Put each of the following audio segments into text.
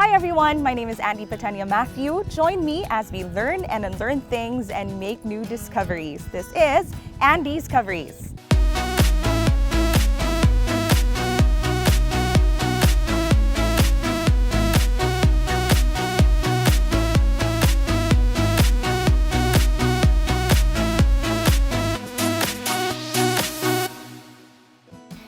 Hi everyone, my name is Andy Patenia Matthew. Join me as we learn and unlearn things and make new discoveries. This is Andy's Coveries.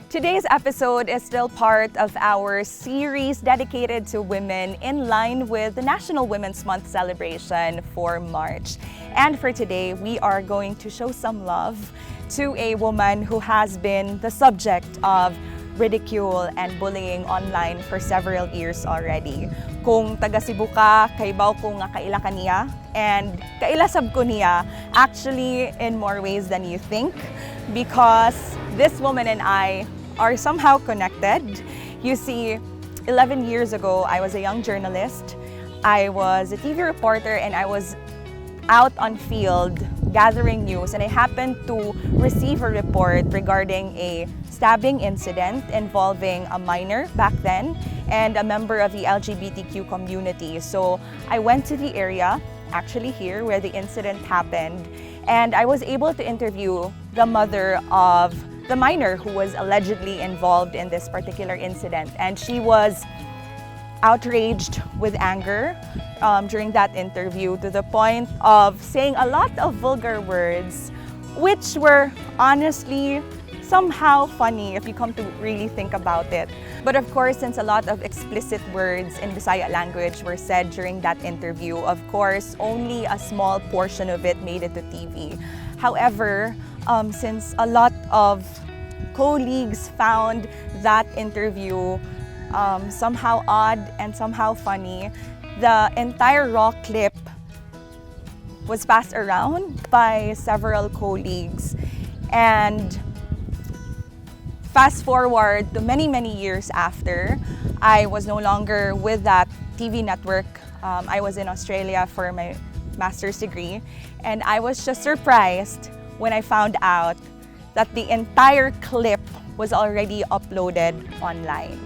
Today's episode is still part of our series dedicated to women in line with the National Women's Month celebration for March. And for today, we are going to show some love to a woman who has been the subject of ridicule and bullying online for several years already. Kung taga Cebu ka, kaibaw ko nga kaila ka niya and kaila sab ko niya, actually in more ways than you think, because this woman and I are somehow connected. You see, 11 years ago, I was a young journalist. I was a TV reporter and I was out on field gathering news, and I happened to receive a report regarding a stabbing incident involving a minor back then and a member of the LGBTQ community. So I went to the area, actually here where the incident happened, and I was able to interview the mother of the minor who was allegedly involved in this particular incident. And she was outraged with anger during that interview, to the point of saying a lot of vulgar words, which were honestly somehow funny if you come to really think about it. But of course, since a lot of explicit words in Bisaya language were said during that interview, of course, only a small portion of it made it to TV. However, since a lot of colleagues found that interview somehow odd and somehow funny, the entire raw clip was passed around by several colleagues. And fast forward to many, many years after, I was no longer with that TV network. I was in Australia for my master's degree, and I was just surprised when I found out that the entire clip was already uploaded online.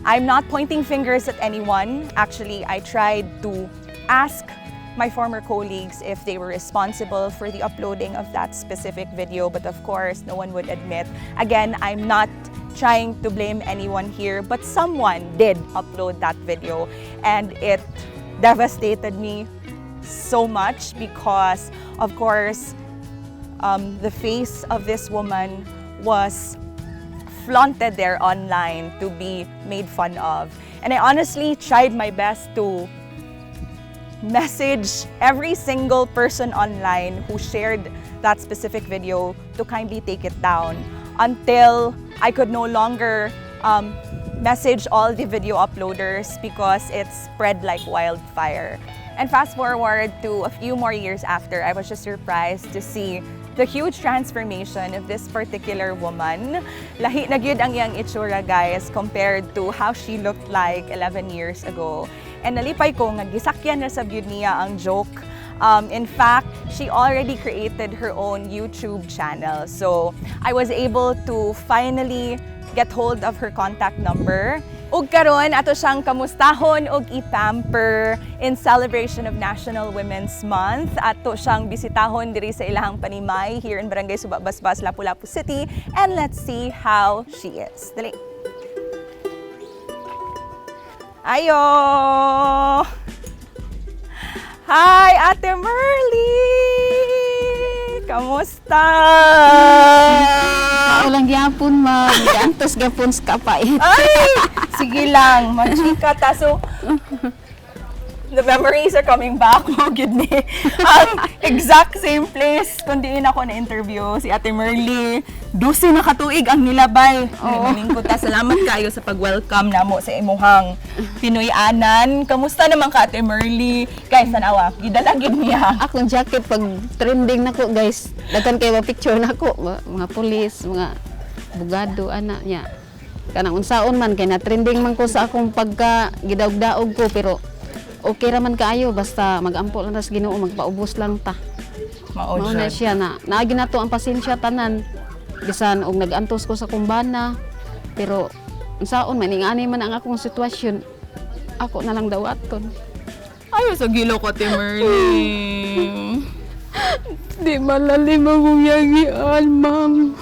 I'm not pointing fingers at anyone. Actually, I tried to ask my former colleagues if they were responsible for the uploading of that specific video, but of course, no one would admit. Again, I'm not trying to blame anyone here, but someone did upload that video, and it devastated me so much because, of course, the face of this woman was flaunted there online to be made fun of. And I honestly tried my best to message every single person online who shared that specific video to kindly take it down, until I could no longer message all the video uploaders because it spread like wildfire. And fast forward to a few more years after, I was just surprised to see the huge transformation of this particular woman. Lahi na gyud ang iyang itsura, guys, compared to how she looked like 11 years ago. And nalipay ko nga gisakyan na sa gyud niya ang joke. In fact, she already created her own YouTube channel. So I was able to finally get hold of her contact number. Ug karon ato siyang kamustahon ug i-pamper in celebration of National Women's Month. Ato siyang bisitahon diri sa ilahang panimay here in Barangay Suba Basbas, Lapu-Lapu City. And let's see how she is. Dali. Ayo! Hi, Ate Merly! Kamusta? Mao lang gyapon, ma'am. Giantos gyapon sa kapait. Ay! Sige lang, magchika ta. So, the memories are coming back, mao gyud ni. Ang exact same place kung diin ako na-interview si Ate Merly. 12 na katuig ang nilabay. Oo. Ko ta. Salamat kayo sa pag-welcome namo sa imuhang Pinoy-anan. Kamusta naman ka, Ate Merly? Guys, tanawa, gidala gyud niya. Akong jacket pag trending nako, guys. Daghan kay picture nako, mga pulis, mga bugado ana niya. Kanang unsaon man kay na trending man ko sa akong pagka gidaog-daog ko, pero okay ra man kaayo basta magampo lang ta sa Ginoo, magpaubos lang ta. Mao Mao na jud. Siya na naagi nato ang pasensya tanan. Bisan og nag-antos ko sa kumbana, pero unsaon man, ingani man ang akong sitwasyon. Ako na lang dawaton. Ayaw sa gilo ko, Ate Merly. Di malalim akong yagian, ma'am.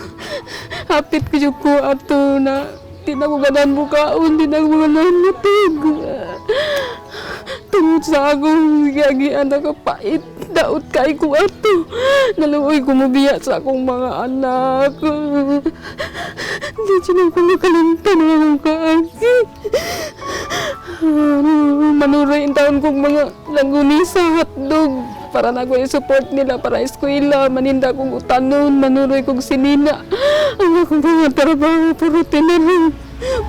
Hapit ko jud ko ato na di na ko ganahan mukaon, di na ko ganahan mutug. Tungod sa akong yagian, nakapait. Daot kay ko ato. Naluoy ko mobiya sa akong mga anak. Di jud ko makalimtan ang akong kaagi. Manuray ang taon kong mga langgunisa, hotdog para na ko i-support nila para eskwela, maninda kong utanon, manuroy kong sinina. Ang akong mga trabaho puro tinarong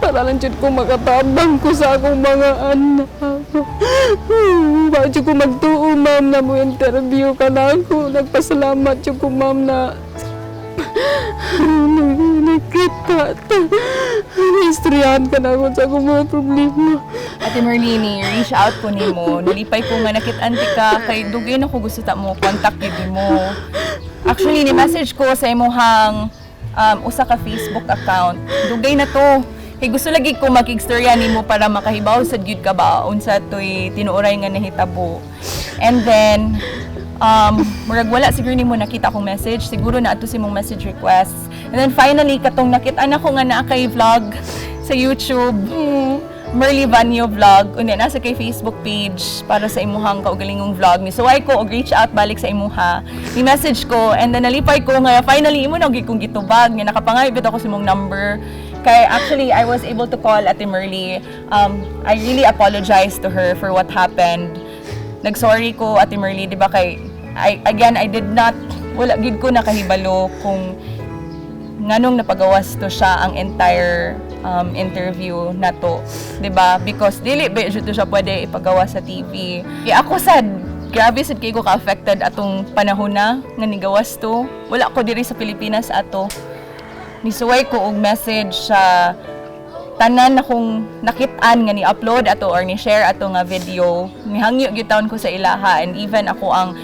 para lang jud ko makatabang ko sa akong mga anak. Wa jud ko magtuo, ma'am, na mo interview ka na ako. Nagpasalamat jud ko, ma'am, na nakita ta. Istoryahan ka na ako sa akong mga problema. Ate Merlini, reach out ko nimo. Nalipay ko nga nakit-an ti ka kay dugay na ko gusto ta mo contact gyud mo. Actually, ni message ko sa imuhang usa ka Facebook account. Dugay na to. Kay gusto lagi ko makigstorya nimo para makahibaw sad gyud ka ba unsa toy tinuoray nga nahitabo. And then murag wala siguro nimo nakita akong message, siguro na ato si mong message request. And then finally katong nakit-an ako nga naa kay vlog sa YouTube. Merly Vanyo Vlog. Unya, nasa kay Facebook page para sa imuhang kaugalingong vlog. Ni suway ko og reach out balik sa imuha. Ni message ko and then nalipay ko nga finally imo na gyud kong gitubag nga nakapangayop ako sa imong number. Kay actually I was able to call Ate Merly. I really apologize to her for what happened. Nagsorry ko, Ate Merly, di ba, kay I, again, I did not, wala gid ko nakahibalo kung nganong napagawas to siya ang entire interview na to, 'di ba? Because dili ba jud to siya pwede ipagawas sa TV. Kaya ako sad, grabe sad kay ko ka-affected atong panahon na nga nigawas to. Wala ko diri sa Pilipinas ato. Nisuway ko og message sa tanan akong nakit-an nga ni-upload ato or ni-share ato nga video. Nihangyo gyud taon ko sa ilaha and even ako ang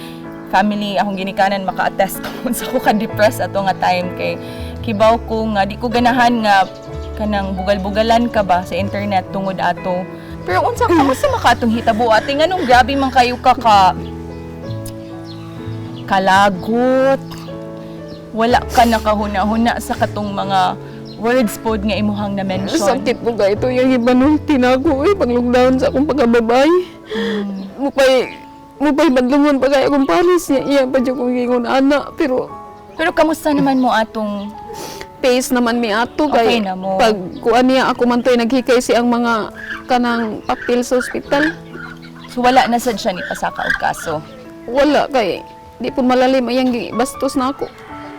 family, akong ginikanan, maka-attest kung sa ko ka-depressed ato nga time kay kibaw ko nga di ko ganahan nga kanang bugal-bugalan ka ba sa internet tungod ato. Pero unsa, kamusta maka atong hitabo, ate? Nganong grabe man kayo ka ka kalagot? Wala ka nakahuna-huna sa katong mga words pod nga imuhang na-mention. Sakit ko ka ito yung iba nung tinago eh, pang lockdown sa akong pagkababay. Mupay badlungon pa kaya akong paris niya, iya pa dyan kong gingon ana, pero Pero kamusta naman mo atong pace naman mi ato Okay kay na mo. Pag kuan niya ako man to'y naghikay siyang mga kanang papel sa ospital. So wala na sad siya ni pasaka og kaso? Wala kay di po malalim ayang bastos na ako.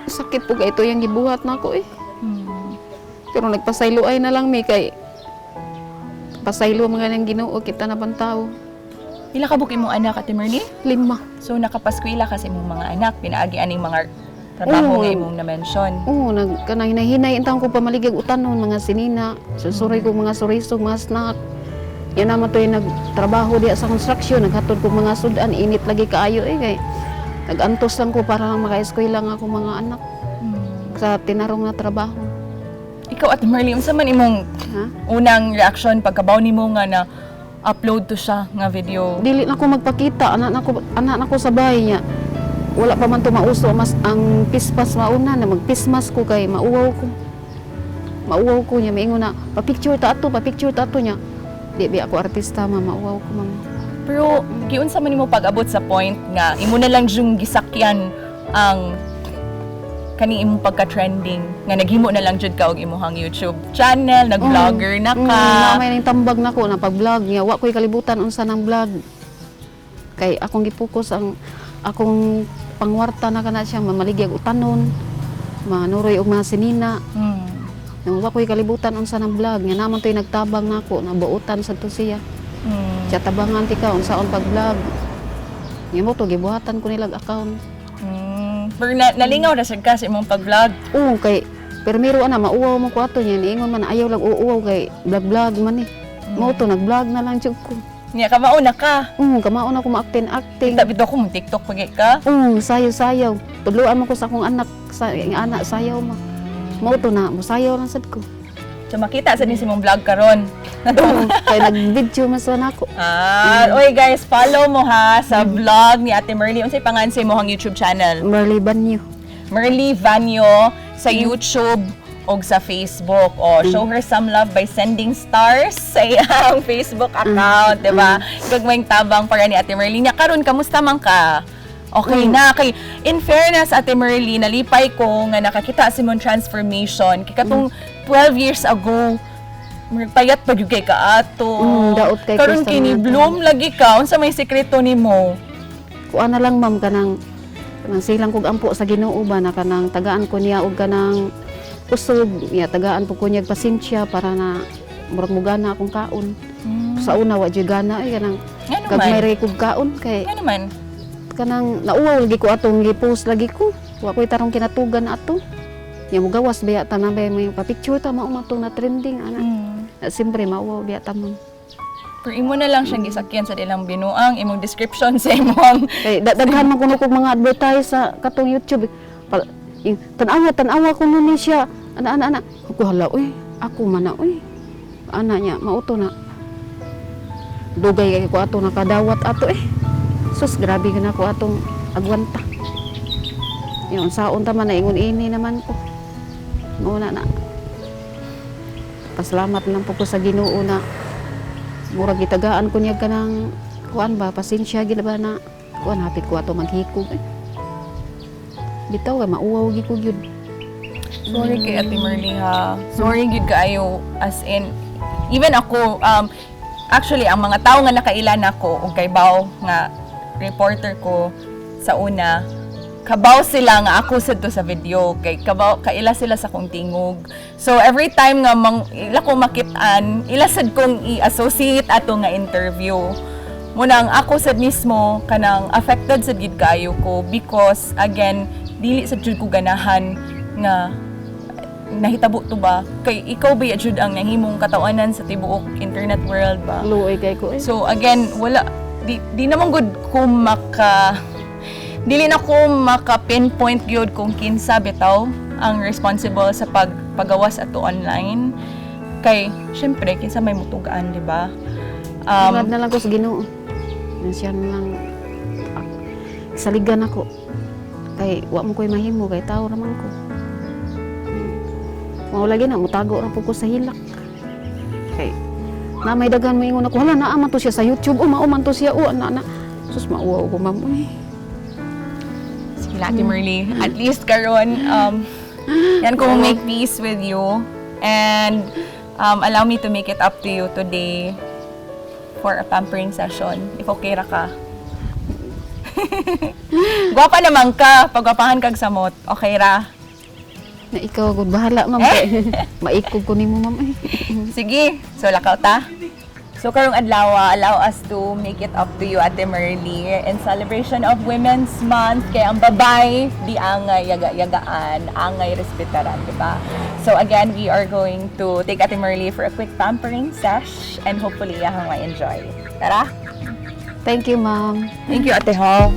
Sakit po kay ito yung gibuhat na ako eh. Pero nagpasaylo ay na lang mi kay pasaylo mga nang Ginoo, kita na bang tao. Pila ka buok imong anak, Ate Merly? Lima. So nakapaskwela ka sa imong mga anak pinaagi aning mga trabaho Oo. nga imong na-mention? Oo, nag kanang hinahinay intang ko pamaligag utanon mga sinina, susuray ko mga surisog, mga snack. Yan naman to yung nagtrabaho diya sa construction, naghatod ko mga sudan, init lagi kaayo eh kay nagantos lang ko para lang maka-eskwela nga ako mga anak sa tinarong na trabaho. Ikaw, Ate Merly, unsa man imong Ha? unang reaction pagkabaw nimo nga na upload to siya nga video? Dili na ko magpakita, anak na ko sa bahay niya. Wala pa man to mauso mas ang pispas mauna na magpismas ko kay mauwaw ko. Mauwaw ko niya, maingon na pa-picture ta ato, pa-picture ta ato niya. Di bi ako artista, ma, mauwaw ko, ma'am. Pero giunsa man nimo pag-abot sa point nga imo na lang jung gisakyan ang kani imong pagka-trending nga naghimo na lang jud ka og imong YouTube channel, nag-vlogger na ka? May ning tambag nako na pag-vlog niya, wa ko'y kalibutan unsa nang vlog. Kay akong gipokus ang akong pangwarta na kana siya mamaligyag utanon, manuroy og mga sinina. Nang wa ko'y kalibutan unsa nang vlog niya naman to'y nagtabang nako na buotan sa to siya. Siya tabangan ti ka unsaon pag-vlog. Nya mo to gibuhatan ko nilag account. Pero nalingaw na sad ka sa imong pag-vlog? Oo, kay permiro ana mauwaw mo ko ato niya niingon man ayaw lang uuwaw kay vlog-vlog man eh. Mo to nag-vlog na lang jud ko. Nya kamao na ka. Oo, kamao na ko ma-acting acting. Kita bitaw ko mo TikTok pag ka. Oo, sayaw-sayaw. Tudloan mo ko sa akong anak, sa ang anak sayaw ma. Mo to na, musayaw lang sad ko. So makita sa din si mong vlog karon. Kay nag-video man sa nako. Ah, oy guys, follow mo ha sa vlog ni Ate Merly. Unsay pangalan sa imong YouTube channel? Merly Banyo. Merly Vanyo sa YouTube og sa Facebook. O, show her some love by sending stars sa iyang Facebook account, di ba? Gagmayng tabang para ni Ate Merly. Nya karon kamusta man ka? Okay na kay in fairness, Ate Merly, nalipay ko nga nakakita si mong transformation kay katong 12 years ago murag payat pa gyud kay ka ato. Daot kay karon ko sa kini mga bloom lagi ka, unsa may sekreto nimo? Kuan na lang, ma'am, kanang kanang silang kog ampo sa Ginoo ba na kanang tagaan ko niya og kanang kusog niya, tagaan po ko niya og pasensya para na murag mugana akong kaon. Sa una wa jud gana ay kanang Ngano kag man? may kog kaon kay Ngano man? Kanang nauwaw lagi ko atong gi-post lagi ko. Wa ko'y tarong kinatugan ato. Nya mugawas biya ta na bay may pa-picture ta mao man tong na trending ana. Siyempre mauwaw biya ta, ma'am. Pero imo na lang siyang gisakyan sa ilang binuang, imong description sa imong Kay daghan man kuno kog mga advertise sa katong YouTube. Tan-awa, tan-awa kuno ni siya. Ana, ana, ana. Ako, hala uy, ako man na uy. Ana niya mauto na. Dugay kay ko ato nakadawat ato eh. Sus, grabe ka na ko atong agwanta. Yung saon ta man naingon ini naman ko. Mao na na. Pasalamat lang po ko sa Ginoo na murag gitagaan ko niya kanang kuan ba, pasensya gid ba na kuan, hapit ko ato maghikog eh. Bitaw kay mauwaw gid ko gyud. Sorry kay Ate Merly ha. Sorry gid kaayo, as in even ako, actually ang mga tao nga nakailan nako og kaybaw nga reporter ko sa una, kabaw sila nga ako sad to sa video kay kabaw kaila sila sa akong tingog. So every time nga mang, ila ko makit-an, ila sad kong i-associate ato nga interview. Munang ako sad mismo kanang affected sad gid kaayo ko because again dili sad jud ko ganahan nga nahitabo to ba, kay ikaw ba jud ang nahimong katawanan sa tibuok internet world ba. Luoy kay ko eh. So again, wala di naman gud ko maka dili na ko maka pinpoint gyud kung kinsa bitaw ang responsible sa pagpagawas ato online. Kay syempre kinsa may mutugaan, di ba? Na lang ko sa Ginoo. Yan siya na lang saligan ako. Kay wa mo ko'y mahimo kay tao raman ko. Mao lagi na mutago ra po ko sa hilak. Kay na may daghan moingon ako, hala, naa man to siya sa YouTube, o mao man to siya, o ana ana. Sus, mauwaw ko, ma'am. Uy. Sige, Ate Merly. At least karon yan ko make peace with you and allow me to make it up to you today for a pampering session. If okay ra ka. Gwapa naman ka, pagwapahan kag samot. Okay ra. Na ikaw gud bahala, ma'am, kay maikog ko nimo, ma'am. Eh. Sige, so lakaw ta. So karong adlaw, allow us to make it up to you, Ate Merly, in celebration of Women's Month. Kaya ang babay, di angay yaga-yagaan, angay respetaran, di ba? So again, we are going to take Ate Merly for a quick pampering sesh and hopefully iyahang ma-enjoy. Tara! Thank you, ma'am. Thank you, Ate Ho.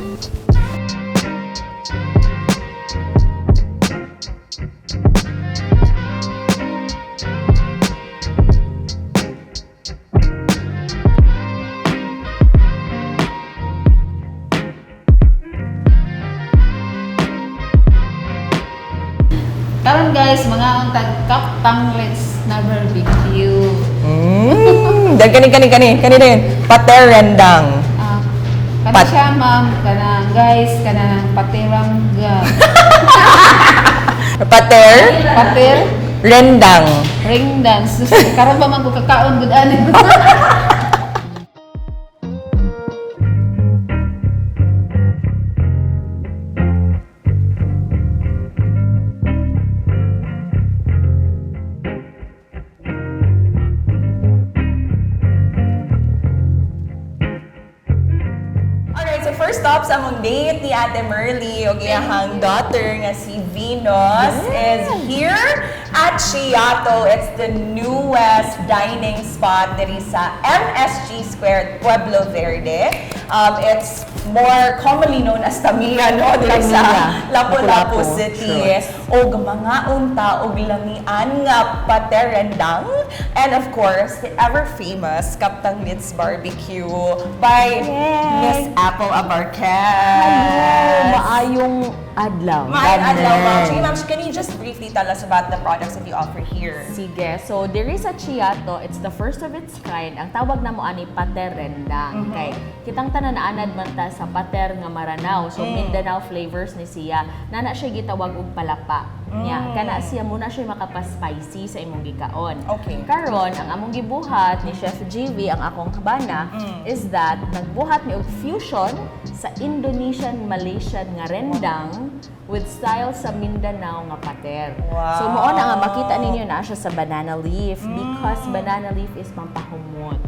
Karon guys, mga tag Kaptanglets na barbecue. Kani kani kani kani din. Pater rendang. Ah, kana siya, ma'am, kanang guys, kanang patirangga. Pater Patir rendang. Ring dance. Sus, karon pa man ko kakaon gud ani. Alright, so first stop sa among date ni Ate Merly og iyahang daughter nga si Venus is here at Chiato. It's the newest dining spot diri sa MSG Square, Pueblo Verde. It's more commonly known as Tamiya, no? Diri sa Tamiya. Lapu-Lapu Lapu-Lapu. City. Sure. Og mangaon ta og lamian nga pate rendang. And of course, the ever famous Kaptang Litz Barbecue by Yay! Miss Apple Abarquez. Hello! Maayong adlaw. Maayong adlaw, ma'am. Sige, Ganun. ma'am, can you just briefly tell us about the products that you offer here? Sige. So, there is a Chiato. It's the first of its kind. Ang tawag namo ani pater rendang. Kay kitang tanan naanad man ta sa pater nga Maranao. So, Mindanao flavors ni siya. Nana siya gitawag og palapa. Nya, kana siya muna siya makapa-spicy sa imong gikaon. Karon, ang among gibuhat ni Chef GV, ang akong kabana, is that nagbuhat mi og fusion sa Indonesian Malaysian nga rendang with style sa Mindanao nga pater. So mao na nga makita ninyo na siya sa banana leaf because banana leaf is pampahumot.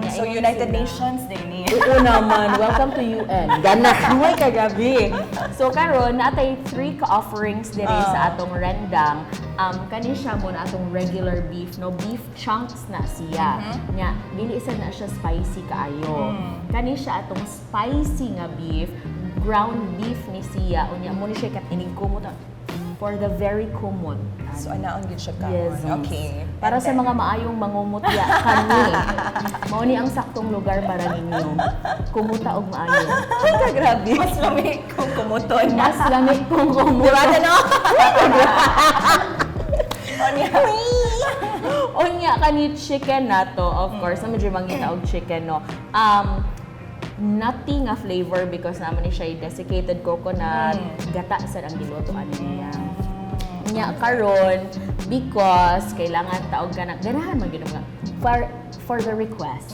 Nya, So, ingon United sila. Nations din ni. Oo naman. Welcome to UN. Gana. Uy, kagabi. So karon natay three ka-offerings diri sa atong rendang. Kani siya mo na atong regular beef, no, beef chunks na siya. Nya, dili isa na siya spicy kaayo. Kani siya atong spicy nga beef, ground beef ni siya. Unya mo ni siya kat inig kumot for the very kumot. So, anaon gid siya kaon. Yes. Okay. Para sa mga maayong mangumutya kami. Mao ni ang saktong lugar para ninyo. Kumuta og maayo. Ay, kagrabe. Mas lami kung kumuton. Mas lamig kung kumuta. Diba, ano? Onya. Unya kani chicken nato, of course. Medyo mangita og chicken, no. Nutty nga flavor because naman ni siya desiccated coconut, gata sa ang giluto ani niya. Nya karon because kailangan taog ka na ganahan man gyud nga for the request.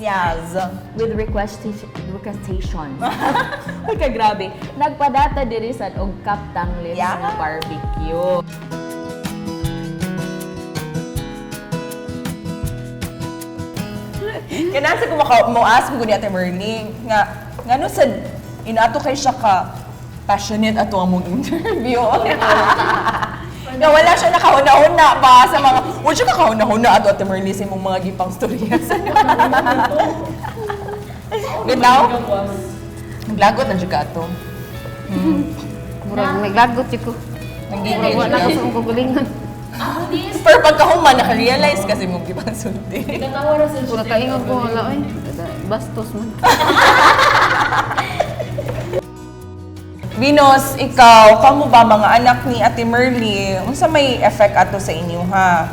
With requestation. Uy, kagrabe. Nagpadata diri sa og Kaptang Lips nga barbecue. Kaya sa kung maka, mo ask mo ni Ate Merling, nga, nga no sa, inato kay siya ka, passionate ato ang mong interview. Nga wala siya nakahuna-huna pa sa mga, wala siya nakahuna-huna ato Ate Merly sa imong mga gipang storya. Good now? Naglagot na dyan ka ato. Murag naglagot jud ko. Nagigil Murag wala ka. ko sa akong kagalingon. Pero pagkahuman, naka-realize kasi mong gipang sulti. Murag kaingon ko wala oy. Bastos man. Venus, ikaw, kamo ba mga anak ni Ate Merly? Unsa may effect ato sa inyo ha?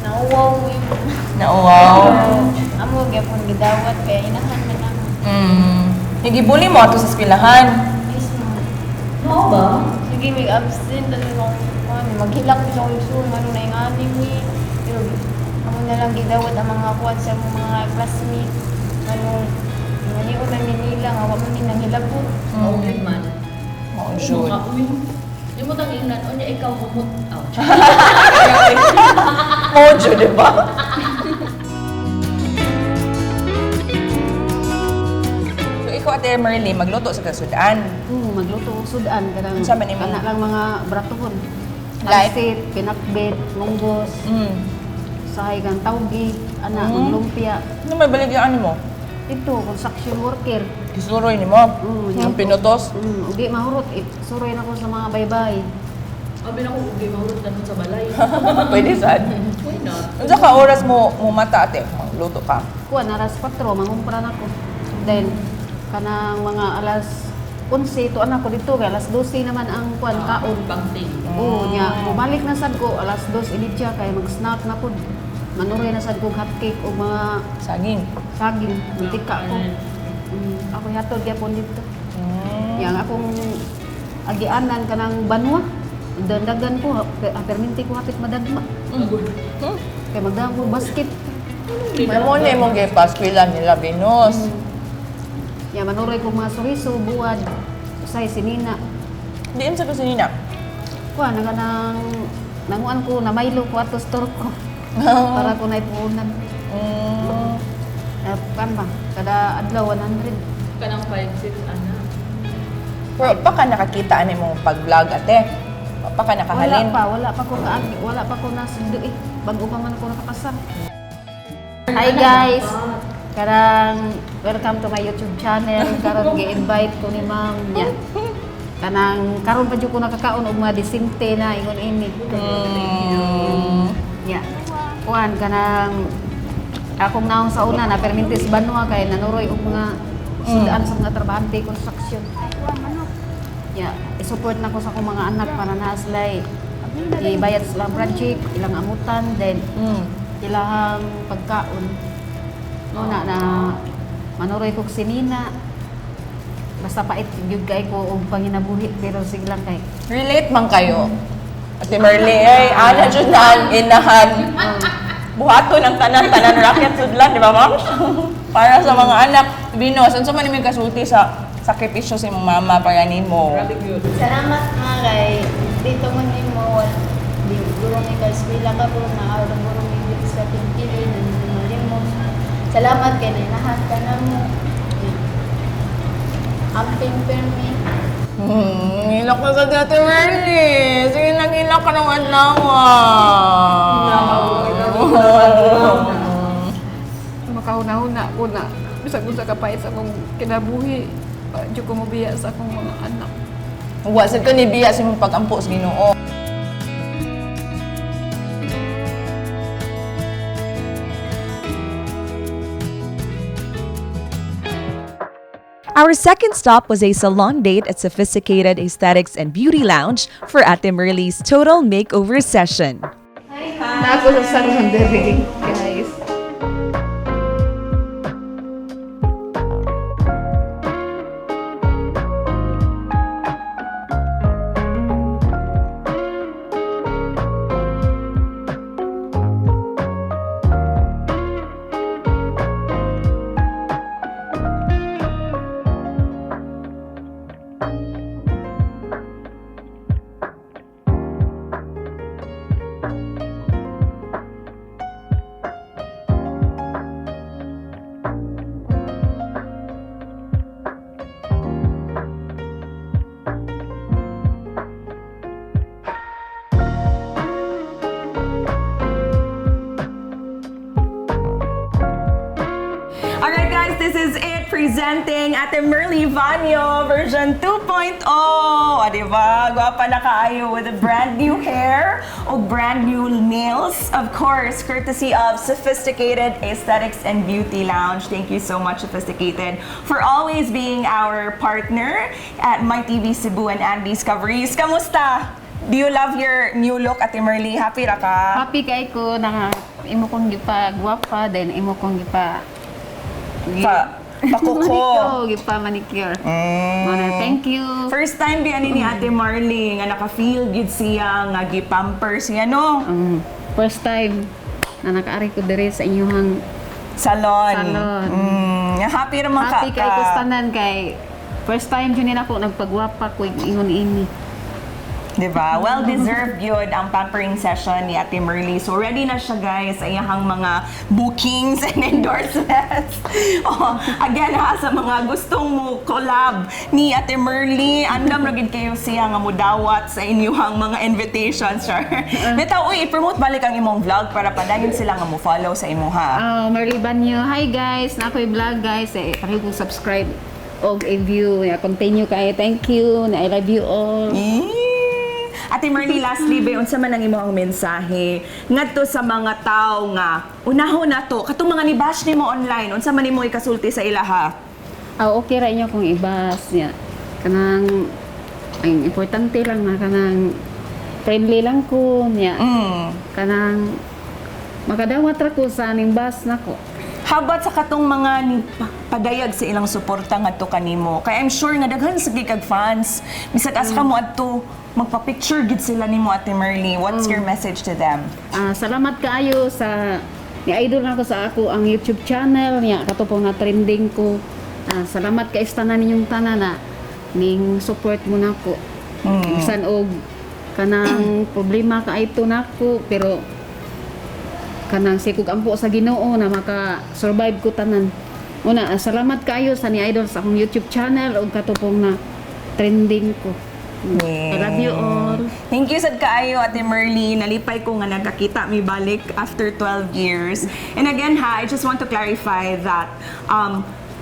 Nauwaw yun. Nauwaw. Amo gyapon gidawat kay inahan man namo. Nagibuli mo ato sa eskwelahan. Yes, ma'am. Mao ba? Sige, may absent ano nung ano, maghilak ko sa akong ano na yung anim ni. Pero amo na lang gidawat ang mga kuwan sa among mga classmate. Ano, maniod na nila nga wa man ni nanghilabot. Oo, yun man. Oo, jud. Yung mo tang ingnan, unya ikaw humot. Ouch. Oo, jud, di ba? So, ikaw, Ate Merly, magluto sa kasudan. Magluto og sudan kanang Unsa man imo? kana lang mga bratuhon. Like? Pansit, pinakbet, munggos, sahay kang tawgi, ana, lumpia. Ano may baligyan mo? Ito, construction worker. Gisuroy ni mo. Ang pinutos. Ugi mahurot, suroy na ko sa mga baybay. Abi na ko, ugi, mahurot ka nun sa balay. Pwede sad. Why not? Unsa ka oras mo mo mata, ate? Luto ka. Kuan alas 4 mangumpra na ko. Then kanang mga alas 11 to anak ko dito kay alas 12 naman ang kuan kaon. Bangting. Oo, nya mobalik na sad ko alas 2:30 kay mag-snack na pud. Manuroy na sad ko hot cake o mga Saging. saging, mantika ko. Ako hatod gyapon dito. Yang akong agianan kanang banwa. Dandagan ko, perminti ko hapit madagma. Kay magdamo ko basket. May mo na imong gipaskwela nila, Venus. Ya manuroy ko mga suriso, buwad, usay sinina. Di sa kusinina. Kuha na kanang nanguan ko na Milo ko ato store ko. Para ko naipunan. Eh, kan ba? Kada adlaw 100. Kanang 5-6, ana. Pero pa ka nakakita ani mong pag-vlog, ate. Pa ka Wala nakahalin. pa, wala pa ko kaagi, wala pa ko nasundo eh. Bago pa man ko nakapasar. Hi guys. Karang welcome to my YouTube channel. Karon gi-invite ko ni ma'am niya. Kanang karon pa jud ko nakakaon og mga disente na ingon ini. Ya. Kuan kanang akong naong sa una na permintis banwa kay nanuroy og mga sudan sa mga trabahante construction. Ya, i-support na ko sa akong mga anak para na sila ibayad sila ang project, ilang amutan, then ilang pagkaon. No na na manuroy kog sinina. Basta pait gyud kay ko og panginabuhi pero sige lang kay Relate man kayo. Ate Merly, ay, ana jud na ang inahan. Buhaton ang tanan-tanan racket sudlan, di ba, ma'am? Para sa mga anak. Venus, unsa man imong kasulti sa sakripisyo sa imong mama para nimo? Salamat nga kay dito mo nimo di guro ni ka eskwela ka bro na araw guro ni dito sa Tingkili mo. Salamat kay nainahan ka na mo. Amping permi. Ilok na sa Ate Merly. Sige, nag-ilok ka ng adlaw. Makahuna-huna ko na bisag unsa ka pait sa akong kinabuhi, pa jud ko mobiya sa akong mga anak. Wa sad ka ni biya sa imong pag-ampo sa Ginoo. Our second stop was a salon date at Sophisticated Aesthetics and Beauty Lounge for Ate Merly's total makeover session. Na ako sa salon diri, guys. Alright guys, this is it presenting Ate Merly Vanyo version 2.0. O, diba? Gwapa na kaayo with a brand new hair o brand new nails. Of course, courtesy of Sophisticated Aesthetics and Beauty Lounge. Thank you so much, Sophisticated, for always being our partner at My TV Cebu and Andy's Coveries. Kamusta? Do you love your new look, Ate Merly? Happy ra ka? Happy kay ko na imo kong gipagwapa then imo kong gipa Pakuko. Manicure, gipa manicure. Mao thank you. First time biya ni Ate Marley nga naka-feel gid siya nga gi-pamper siya no First time na nakaari ko diri sa inyong salon. Salon. Happy ra man ka. Happy kay ko sa tanan kay first time jud ni nako nagpagwapa ko ingon ini. Diba? Well deserved yun ang pampering session ni Ate Merly. So ready na siya guys sa iyahang mga bookings and endorsements. Oh, again ha, sa mga gustong mo collab ni Ate Merly, andam ra gid kayo siya nga mudawat sa inyong mga invitations. Sure. Bitaw, uy, i-promote balik ang imong vlog para padayon sila nga mo follow sa imo ha. Oh, Merly Banyo. Hi guys, na ako'y vlog guys. Eh, paki ko subscribe og i-view. Yeah, continue kay. Thank you. Na I love you all. Eh. Ate Merly, lastly, be, unsa man ang imong mensahe ngadto sa mga tao nga unahon na to katong mga ni-bash nimo online, unsa man nimo ikasulti sa ilaha? Ah, okay ra inyo kung ibas niya. Kanang ang importante lang na kanang friendly lang ko niya. Kanang makadawat ra ko sa aning bus nako. How about sa katong mga ni padayag sa ilang suporta ngadto kanimo? Kay I'm sure nga daghan sa kag fans. Bisag asa ka mo adto, magpa-picture gid sila nimo Ate Merly. What's your message to them? Ah, salamat kaayo sa ni idol nako sa ako ang YouTube channel niya kato po nga trending ko. Ah, salamat kay sa tanan ninyong tanan na ning support mo nako. Bisan og kanang problema kaayto nako pero kanang sikog ampo sa Ginoo na maka-survive ko tanan. Una, salamat kaayo sa ni idol sa akong YouTube channel ug kato pong na trending ko. I love you all. Thank you sad kaayo Ate Merly. Nalipay ko nga nagkakita mi balik after 12 years. And again ha, I just want to clarify that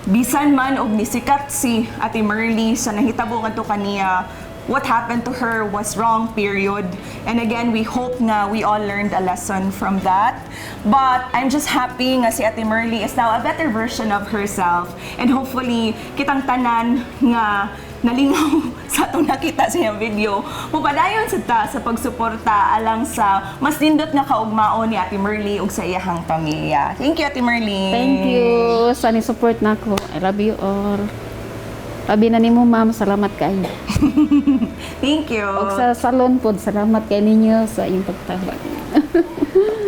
bisan man og nisikat si Ate Merly sa nahitabo ngadto kaniya, What happened to her was wrong, period. And again, we hope nga we all learned a lesson from that. But I'm just happy nga si Ate Merly is now a better version of herself. And hopefully, kitang tanan nga nalingaw sa atong nakita sa iyang video, mupadayon sa ta sa pagsuporta alang sa mas nindot nga kaugmaon ni Ate Merly ug sa iyahang pamilya. Thank you, Ate Merly. Thank you sa ni support nako. I love you all. Labi na nimo, ma'am, salamat kaayo. Thank you. Og sa salon pod, salamat kay ninyo sa inyong pagtabang.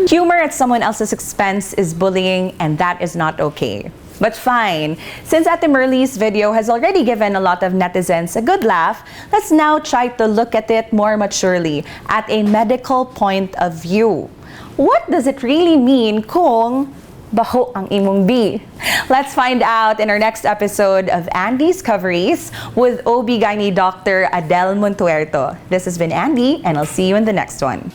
Humor at someone else's expense is bullying, and that is not okay. But fine, since Ate Merly's video has already given a lot of netizens a good laugh, let's now try to look at it more maturely at a medical point of view. What does it really mean kung baho ang imong B? Let's find out in our next episode of Andy's Coveries with OB-GYN Dr. Adele Montuerto. This has been Andy, and I'll see you in the next one.